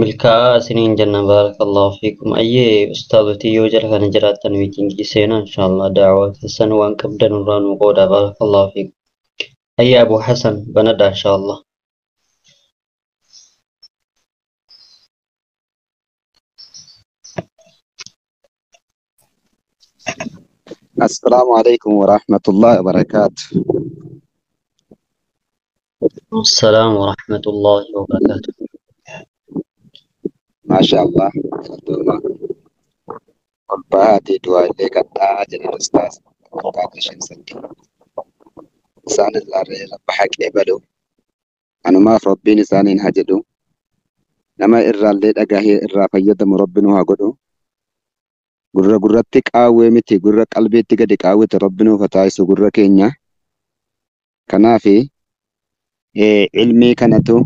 Milkaa'aa isiniin jenna, baarakallahu fiikum. Ayyee ustaazotii, yoo jala kana jiraattan miitingii seenaa, inshaallah daawaa keessan waan qabdan irraa nuu qooda. Baarakallahu fiikum. Ayyee Abu Hasan banadha, inshaallah. السلام عليكم ورحمة الله وبركاته. السلام ورحمة الله وبركاته. ما شاء الله، والبهاتي دعاء اللي قد أجل الأستاذ وقعت شمسك إنسان الله رب حق إبلو أنا ما في ربي نسانين هجدو نما إرى اللي أجاهي إرى فيدم ربنا هجدو gurra gurratti qaawwee miti, gurra qalbiitti gadi qaawwete rabbi nuuf haa taasisu gurra keenya. Kanaafi ilmii kanatu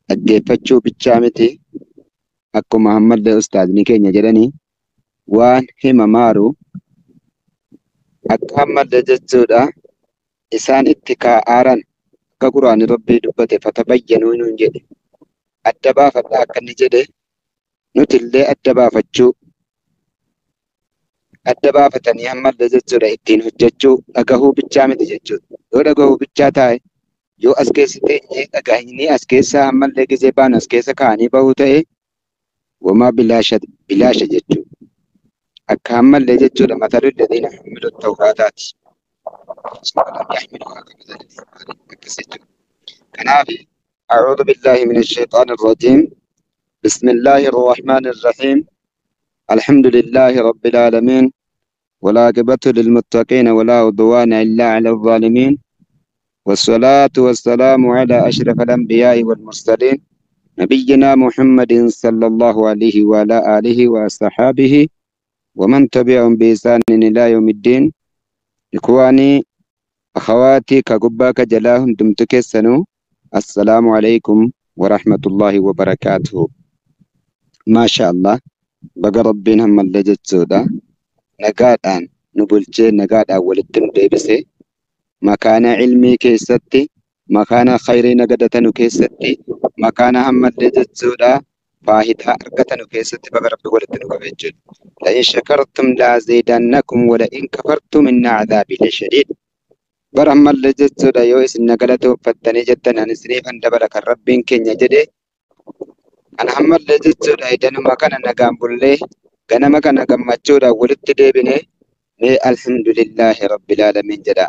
dhaggeeffachuu bichaa miti, akkuma ammallee ustaazni keenya jedhanii waan himamaaru akka ammallee jechuudha isaan itti kaa'aaran akka quraani rabbii dubbate fatabayyanuu nuun jedhe, adda baafadha akka inni jedhe nuti illee adda baafachuu, adda baafatanii ammallee jechuudha ittiin hojjechuu, dhagahuu bichaa miti jechuudha. Yoo dhagahuu bichaa taa'e, yoo as keessa teenyee dhagahanii as keessa ammallee gizee baanu as keessa kaa'anii bahuu ta'e, wamaa bilaasha bilaasha jechuudha. Akka ammallee jechuudha mataluu alladhiina humilu tawraataati. Lam yaxmiluhaa kamathali akkas jechuudha. Kanaaf أعوذ بالله من الشيطان الرجيم، بسم الله الرحمن الرحيم، الحمد لله رب العالمين، والعاقبة للمتقين، ولا عدوان إلا على الظالمين، والصلاة والسلام على أشرف الأنبياء والمرسلين، نبينا محمد صلى الله عليه وعلى آله وصحابه ومن تبعهم بإحسان إلى يوم الدين. إخواني أخواتي كقبا كجلاهم دمتكسنو، السلام عليكم ورحمة الله وبركاته. ما شاء الله، baga rabbiin ammallee jechuudha nagaadhaan nu bulchee nagaadhaan walitti nu deebise, makaana ilmii keessatti, makaana khayrii nagadatanu keessatti, makaana ammallee jechuudha faayidaa argatanu keessatti baga rabbi walitti nu qabe jechuudha. لئن شكرتم لأزيدنكم ولئن كفرتم إن عذابي لشديد. Bara ammallee jechuudha yoo isin na galatooffattanii jettan ani isiniifan dabala kan rabbiin keenya jedhe. Ana ammallee jechuudha idanuma kana nagaan bullee ganama kana gammachuudhaan walitti deebine, mee alhamdulillaahi rabbil aalamiin jedha.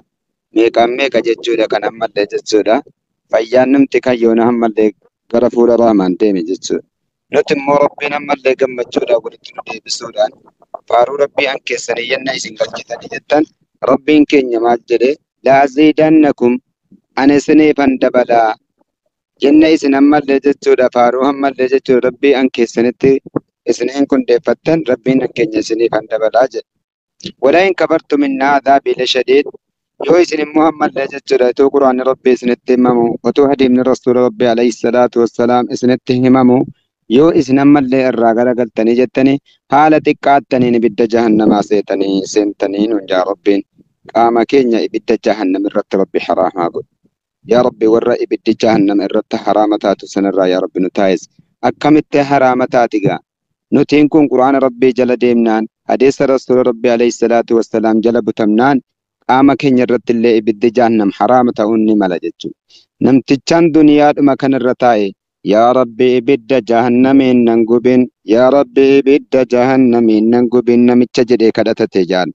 Meeqaan meeqa jechuudha kan ammallee jechuudha fayyaan namti kan yoona ammallee gara fuula raamaan deeme jechuudha. Nuti immoo rabbiin ammallee gammachuudhaan walitti nu deebisuudhaan faaruu rabbii an keessanii yenna isin galchitanii jettan, rabbiin keenya maal jedhe? Laaziidannakum, ani isiniifan dabalaa jenna isin ammallee jechuudha faaruu ammallee jechuudha rabbii an keessanitti isiniin kundeeffattan, rabbiin an keenya isiniifan dabalaa jedhe. ولئن كفرتم إن عذابي لشديد. Yoo isin immoo ammallee jechuudha utuu quraanni rabbii isinitti himamu, utuu hadiisni rasuula rabbii alayhi salaatu wassalaam isinitti himamu, yoo isin ammallee irraa garagaltanii jettanii haala xiqqaattaniin ibidda jahannamaa seetanii seentanii nuun jaa rabbiin. Qaama keenya ibidda jahannam irratti rabbi haraamaa godhu. Yaa rabbi, warra ibiddi jahannam irratti haraama taatu sanirraa yaa rabbi nu taasisi. Akkamitti haraama taati gaa? Nutiin kun quraana rabbii jala deemnaan, hadiisa rasuula rabbii alayhi salaatu wassalaam jala butamnaan, qaama keenya irratti illee ibiddi jahannam haraama ta'uun ni mala jechuudha. Namtichaan duniyaadhuma kanarra taa'e, yaa rabbi ibidda jahannamiin nan gubin, yaa rabbi ibidda jahannamiin nan gubin namicha jedhee kadhatate jaan.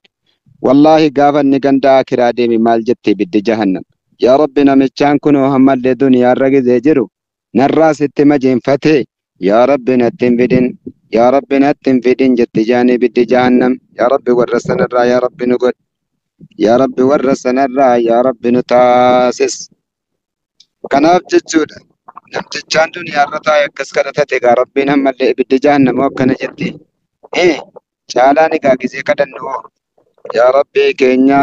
Wallaahi gaafa inni ganda akiraa deeme maal jette ibiddi jahannam? Yaa rabbi, namichaan kunoo ammallee duniyaarra gizee jiru narraa sitti majeenfate, yaa rabbi natti hin fidin, yaa rabbi natti hin fidin jette jaan ibiddi jahannam. Yaa rabbi warra sanarraa yaa rabbi nu godhi. Yaa rabbi warra sanarraa yaa rabbi nu taasis. Kanaaf jechuudha namtichaan duniyaarra taa'e akkas kadhatate egaa rabbiin ammallee ibiddi jahannamoo akkana jetti. Caalaan egaa gizee kadhannu hoo? Yaa rabbii keenya,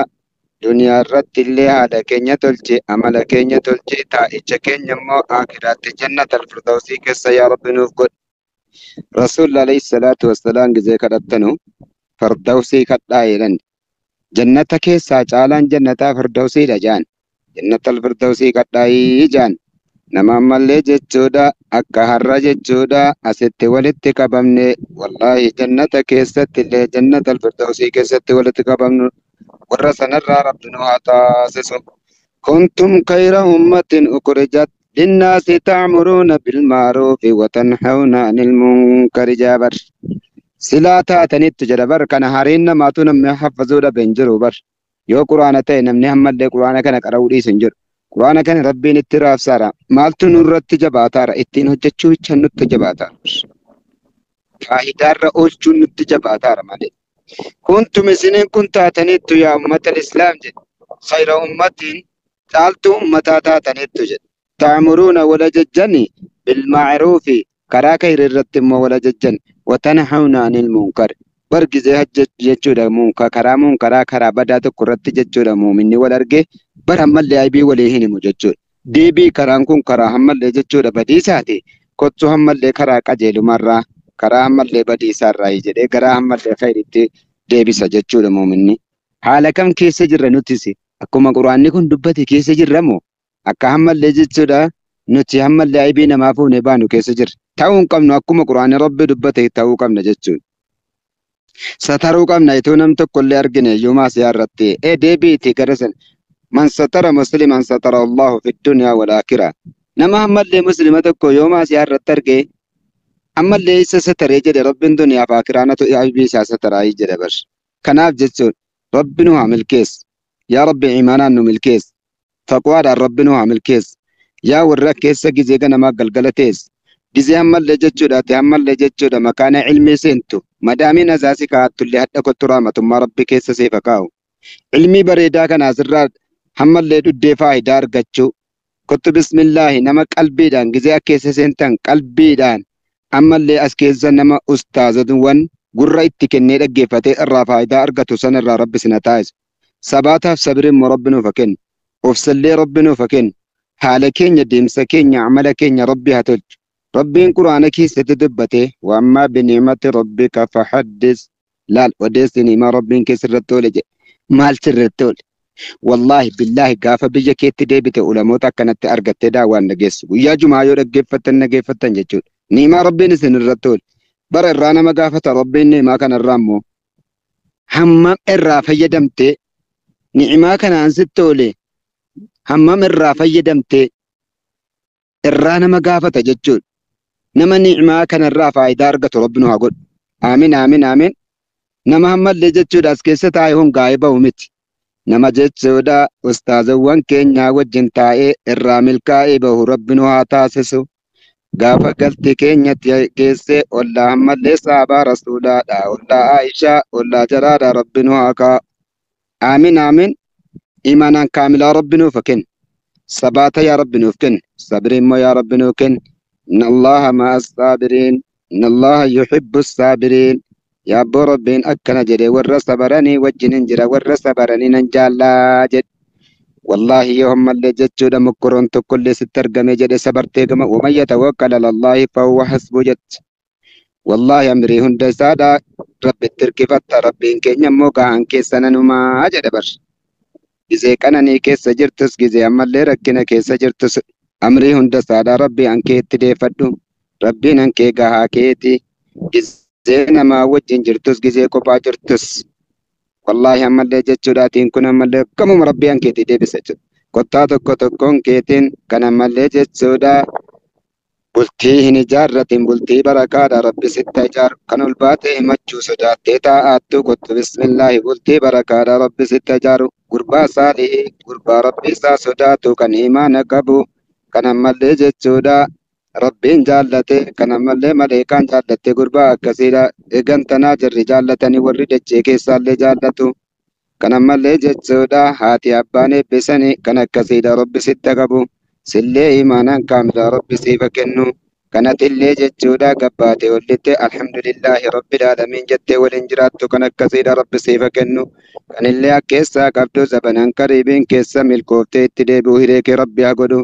duniyaa irratti illee haala keenya tolche, amala keenya tolche, taa'icha keenya immoo akiraatti jannata alfirdawsii keessa yaa rabbi nuuf godhi. Rasuulli alayhi salaatu wassalaam gizee kadhattanu firdawsii kadhaa jedhan. Jannata keessaa caalaan jannataa firdawsiidha jaan. Jannata alfirdawsii kadhaayii jaan. Nama ammallee jechuudha akka har'a jechuudha asitti walitti qabamne wallaahi jannata keessatti illee jannata alfirdawsii keessatti walitti qabamnu warra sanarraa rabbi nu haa taasisu. Kuntum khayra ummatin ukhrijat linnaasi ta'muruuna bilma'ruufi wa tanhawna anil munkari jaabar. Silaa taataniittu jedha bar kana hariin namaatu namni haffazuu dhabe hin jiru bar. Yoo quraana ta'e namni ammallee quraana kana qara'uu dhiisu hin jiru. Quraana kana rabbiin itti raabsaara. Maaltu nurratti jabaataara? Ittiin hojjechuu bichaan nutti jabaataara. Faayidaarra oolchuun nutti jabaataara malee. Kuntum isiniin kun taataniittu yaa ummata islaam jedhe. Khayra ummatiin caaltuu ummataa taataniittu jedhe. Ta'muruuna wal ajajjani bilma'ruufi karaa khayri irratti immoo wal ajajjan. Watanhawna anil munkar. Bar gizee jechuudha munka karaa munkaraa karaa badaa tokko irratti jechuudha muuminni wal arge bar ammallee aybii walii hin himu jechuudha. Deebii karaan kun karaa ammallee jechuudha badiisaati. Kottu ammallee karaa qajeelumarraa karaa ammallee badiisaarraa jedhee garaa ammallee khayritti deebisa jechuudha muuminni. Haala kam keessa jirra nutis akkuma quraanni kun dubbate keessa jirra moo akka ammallee jechuudha nuti ammallee aybii namaa fuunee baanu keessa jirra. Ta'uu hin qabnu akkuma quraanni rabbi dubbate ta'uu qabna jechuudha. Sataruu qabna itoo nam tokko illee argine iyyuu maasiyaa irratti ee deebiiti gara sana man satara musliman satara Allahu fi dunyaa wal aakhira. Nama ammallee muslima tokko yoo maasiyaa irratti arge ammallee isa sataree jedhe rabbiin duniyaa fi aakhiraanatu aybii isaa sataraa jedhe bar. Kanaaf jechuun rabbi nu haa milkeessu. Yaa rabbi imaanaan nu milkeessu. Taqwaadhaan rabbi nu haa milkeessu. Yaa warra keessa gizee ganamaa galgala teessu. Gizee ammallee jechuudha ati ammallee jechuudha makaana ilmii seentu madaamiin azaasi kaa'attullee hadha kottu rahmatummaa rabbi keessa seefa kaa'u. Ilmii bareedaa kana asirraa ammallee dhuddee faayidaa argachuu. Kottu bismillaahi nama qalbiidhaan gizee keessa seentan qalbiidhaan ammallee as keessa nama ustaazatuwwan gurra itti kennee dhaggeeffatee irraa faayidaa argatu sanarraa rabbi sina taasisu. Sabaataaf sabiriin immoo rabbi nuuf haa kennu. Obsallee rabbi nuuf haa kennu. Haala keenya deemsa keenya amala keenya rabbi haa tolchu. Rabbiin quraana keessatti dubbate waammaa bini'mati rabbika fahaddis laal odeessi ni'imaa rabbiin keessa irratti oole jedhe maal sirratti oole wallaahi billaahi gaafa biyya keetti deebite ulamoota akkanatti argattee daawwaan dhageessu guyyaa jumaa yoo dhaggeeffattan dhaggeeffattan jechuudha ni'imaa rabbiin isin irratti oole bara irraa nama gaafata rabbiin ni'imaa kanarraa immoo hammam irraa fayyadamte ni'imaa kanaan sitti oole hammam irraa fayyadamte irraa nama gaafata jechuudha. Nama ni'imaa kanarraa faayidaa argatu rabbi nu haa godhu. Aamin aamin aamin. Nama ammallee jechuudha as keessa taa'ee hongaa'ee bahu miti. Nama jechuudha ustaazawwan keenyaa wajjin taa'ee irraa milkaa'ee bahu rabbi nu haa taasisu. Gaafa galti keenya keessee ollaa ammallee saabaa rasuulaadha. Ollaa Aishaa ollaa jaraadha rabbi nu haa kaa'u. Aamin aamin. Imaanaan kaamilaa rabbi nuuf haa kennu. Sabaata yaa rabbi nuuf kennu. Sabri immoo yaa rabbi nuuf kennu. إن الله مع الصابرين إن الله يحب الصابرين يا أبو ربين أكنا جري ور صبرني وجنن جرا ور صبرني ننجالا جد والله يوم اللي جتشو مكرون كل ستر قمي جد صبرتي قم ومن يتوكل على الله فهو حسبه جد والله أمري هند سادا رب التركي فت ربي إن كن يموكا عن كيسنا نما جد بر جزي كانني كيس جرتس جزي أما اللي ركنا كيس جرتس Amrii hunda saadhaa rabbii an keetti deeffadhu. Rabbiin an kee gahaa keeti. Gizee namaa wajjin jirtus gizee kophaa jirtus. Wallaahi ammallee jechuudhaatiin kun ammallee akkamuma rabbii an keetii deebisa jechuudha. Kottaa tokko tokkoon keetiin kan ammallee jechuudha. Bultii hin ijaarratin bultii barakaadha rabbi sitti ijaaru. Kan ol baatee himachuu sodaattee taa'aattu kottu bismillaahi bultii barakaadha rabbi sitti ijaaru. Gurbaa saalihii gurbaa rabbi isaa sodaatu kan imaana qabu. Kan ammallee jechuudha rabbiin jaallate kan ammallee maleekaan jaallatte gurbaa akkasiidha. Eegan tanaa jirri jaallatanii warri dachee keessaallee jaallatu. Kan ammallee jechuudha haati abbaan eebbisanii kan akkasiidha rabbi sitti qabu. Sillee imaanaan kaamilaa rabbi siifa kennu. Kanatillee jechuudha gabbaatee ollitte alhamdulillaahi rabbil aalamiin jettee waliin jiraattu kan akkasiidha rabbi siifa kennu. Kanillee akkeessaa qabdu zabanan qariibiin keessa milkooftee itti deebi'u hiree kee rabbi haa godhu.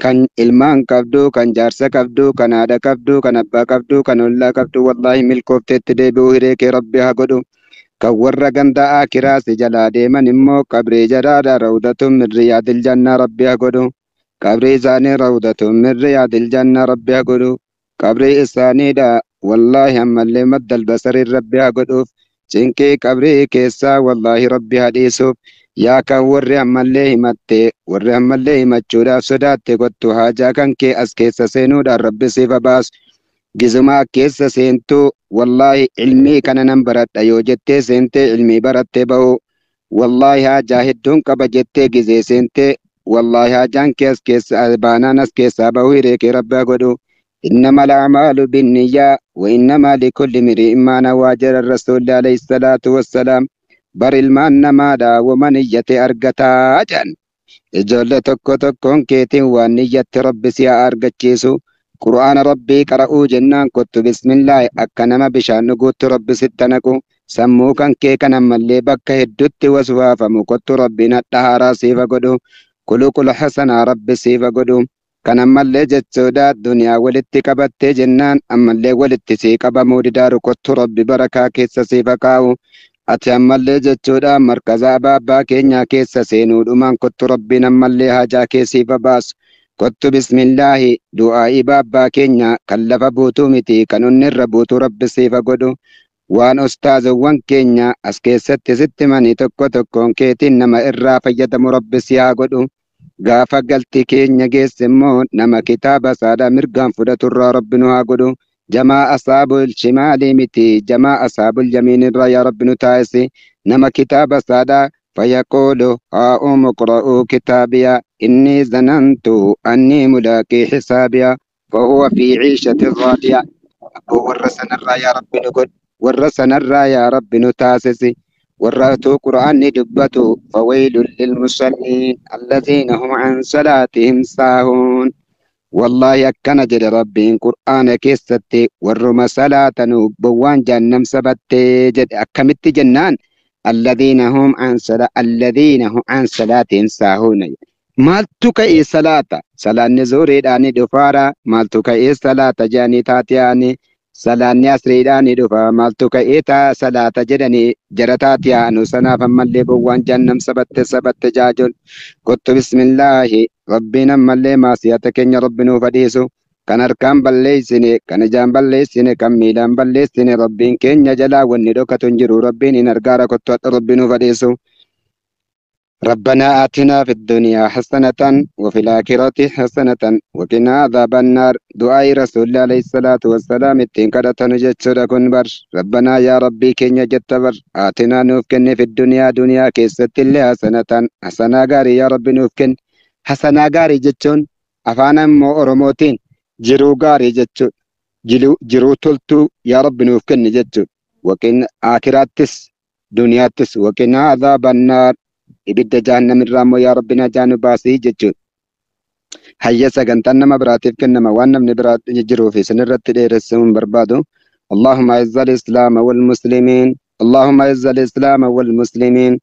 Kan ilmaan qabdu, kan jaarsa qabdu, kan haadha qabdu, kan abbaa qabdu, kan ollaa qabdu wallaahi milkooftee itti deebi'u hiree kee rabbi haa godhu. Kan warra ganda akiraas jalaa deeman immoo qabrii jaraadha rawdatun min riyaadil jannaa rabbi haa godhu. Qabrii isaanii rawdatu min riyaadil janna rabbi haa godhu. Qabrii isaaniidha wallaahi ammallee maddal basariin rabbi haa godhuuf. Cinqii qabrii keessaa wallaahi rabbi haa dhiisuuf. Yaa kan warri ammallee himatte warri ammallee himachuudhaaf sodaatte kottu haajaa kan kee as keessa seenuudhaan rabbi siif haa baasu. Gizumaa keessa seentuu wallaahi ilmii kana nan baradha yoo jettee seentee ilmii barattee bahu. Wallaahi haajaa hedduun qaba jettee gizee seentee wallaahi haajaan kee as keessa baanaan as keessaa bahu hiree kee rabbi haa godhu. إنما الأعمال بالنية وإنما لكل امرئ ما نوى جرى الرسول عليه الصلاة والسلام. Bar ilmaan namaadha wama niyyate argataa jedhan. Ijoollee tokko tokkoon keetiin waan niyyatte rabbi si haa argachiisu. Qur'aana rabbii qara'uu jennaan kottu bismillaahi akka nama bishaan dhuguutti rabbi sitti naqu. Sammuu kan kee kan ammallee bakka hedduutti waswaafamu kottu rabbiin hadha haaraa siifa godhu. Kuluqula hasanaa rabbi siifa godhu. Kan ammallee jechuudha duniyaa walitti qabattee jennaan ammallee walitti sii qabamuu didaaru kottu rabbi barakaa keessa siifa kaa'u. Ati ammallee jechuudha markaza abbaa keenyaa keessa seenuudhumaan kottu rabbiin ammallee haajaa kee siif baasu. Kottu bismillaahi du'aa'ii abbaa keenya kan lafa buutuu miti kan onni irra buutuu rabbi siif godhu. Waan ustaazowwan keenya as keessatti sitti manii tokko tokkoon keetiin nama irraa fayyadamu rabbi si haa godhu. Gaafa galti keenya geesse immoo nama kitaaba saadhaa mirgaan fudhaturraa rabbi nu haa godhu. Jamaa asaabul shimaalii miti jamaa asaabul yamiinirraa yaa rabbi nu taasisi. Nama kitaaba saadhaa fayaquulu haa umu qra'uu kitaabiya inni zanantu annii mulaaqii xisaabiya fahuwa fi ciishatin raadiya. Abboo warra sanarraa yaa rabbi nu godhu. Warra sanarraa yaa rabbi nu taasisi. Warra utuu qura'aanni dubbatu fawaylun lilmusalliin allaziina hum an salaatihim saahuun. Wallaahi akkana jedhe rabbiin qur'aana keessatti warruma salaatanu bowwaan jahannam sabattee jedhe akkamitti jennaan alladhiina hum an sala alladhiina hum an salaatihim saahuuna. Maaltu ka'ee salaata? Salaanni zuhriidhaani dhufaara. Maaltu ka'ee salaata jedhanii taatiyaani? Salaanni asriidhaani dhufa. Maaltu ka'ee salaata jedhanii jara taatiyaanu sanaaf ammallee bowwaan jahannam sabatte sabatte jaajon. Kottu bismillaahi rabbiin ammallee maasiyata keenya rabbi nuuf dhiisu. Kan harkaan balleessine, kan ijaan balleessine, kan miilaan balleessine rabbiin keenya jalaa wanni dhokatu hin jiru rabbiin hin argaara kottu hadha rabbi nuuf dhiisu. ربنا آتنا في الدنيا حسنة وفي الآخرة حسنة وقنا عذاب النار. دعاء رسول الله عليه الصلاة والسلام ittiin kadhatanu jechuudha kun bar. ربنا يا ربي keenya jetta bar. آتنا nuuf kenni في الدنيا duniyaa keessatti illee حسنة hasanaa gaarii yaa rabbi nuuf kenni. Hasanaa gaarii jechuun afaan ammoo Oromootiin jiruu gaarii jechuudha. Jiruu toltuu yaa rabbi nuuf kenni jechuudha. وقنا aakhiraattis duniyaattis وقنا عذاب النار. Ibidda jahannamirraa immoo yaa rabbi najaa nu baasii jechuudha. Hayya sagantaan nama biraatiif kennama waan namni biraa jiruu fi isinirratti dheeressuu hin barbaadu. اللهم أعز الإسلام والمسلمين اللهم أعز الإسلام والمسلمين.